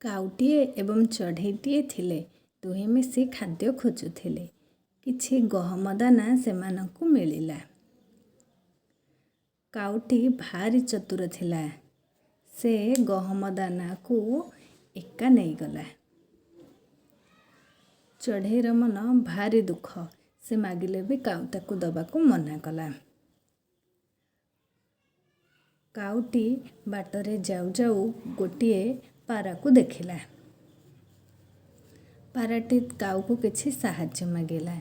କାଉଟିଏ ଏବଂ ଚଢ଼େଇଟିଏ ଥିଲେ। ଦୁହେଁ ମିଶି ଖାଦ୍ୟ ଖୋଜୁଥିଲେ। କିଛି ଗହମ ଦାନା ସେମାନଙ୍କୁ ମିଳିଲା। କାଉଟି ଭାରି ଚତୁର ଥିଲା। ସେ ଗହମ ଦାନାକୁ ଏକା ନେଇଗଲା। ଚଢ଼େଇର ମନ ଭାରି ଦୁଃଖ। ସେ ମାଗିଲେ ବି କାଉ ତାକୁ ଦେବାକୁ ମନା କଲା। କାଉଟି ବାଟରେ ଯାଉ ଯାଉ ଗୋଟିଏ ପାରାକୁ ଦେଖିଲା। ପାରାଟି କାଉକୁ କିଛି ସାହାଯ୍ୟ ମାଗିଲା,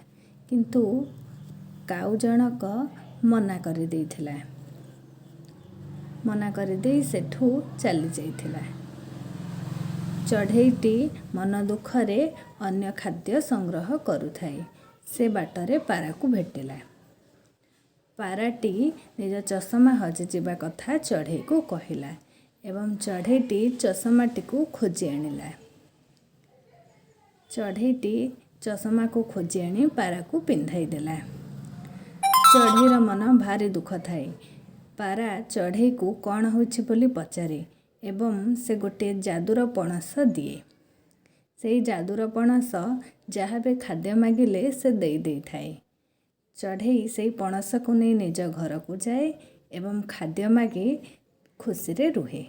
କିନ୍ତୁ କାଉ ଜଣକ ମନା କରିଦେଇଥିଲା। ମନା କରିଦେଇ ସେଠୁ ଚାଲି ଯାଇଥିଲା। ଚଢ଼େଇଟି ମନ ଦୁଃଖରେ ଅନ୍ୟ ଖାଦ୍ୟ ସଂଗ୍ରହ କରୁଥାଏ। ସେ ବାଟରେ ପାରାକୁ ଭେଟିଲା। ପାରାଟି ନିଜ ଚଷମା ହଜିଯିବା କଥା ଚଢ଼େଇକୁ କହିଲା ଏବଂ ଚଢ଼େଇଟି ଚଷମାଟିକୁ ଖୋଜି ଆଣିଲା। ଚଢ଼େଇଟି ଚଷମାକୁ ଖୋଜି ଆଣି ପାରାକୁ ପିନ୍ଧାଇ ଦେଲା। ଚଢ଼େଇର ମନ ଭାରି ଦୁଃଖ ଥାଏ। ପାରା ଚଢ଼େଇକୁ କ'ଣ ହୋଇଛି ବୋଲି ପଚାରେ ଏବଂ ସେ ଗୋଟିଏ ଯାଦୁର ପଣସ ଦିଏ। ସେଇ ଯାଦୁର ପଣସ ଯାହା ବି ଖାଦ୍ୟ ମାଗିଲେ ସେ ଦେଇ ଦେଇଥାଏ। ଚଢ଼େଇ ସେଇ ପଣସକୁ ନେଇ ନିଜ ଘରକୁ ଯାଏ ଏବଂ ଖାଦ୍ୟ ମାଗି ଖୁସିରେ ରୁହେ।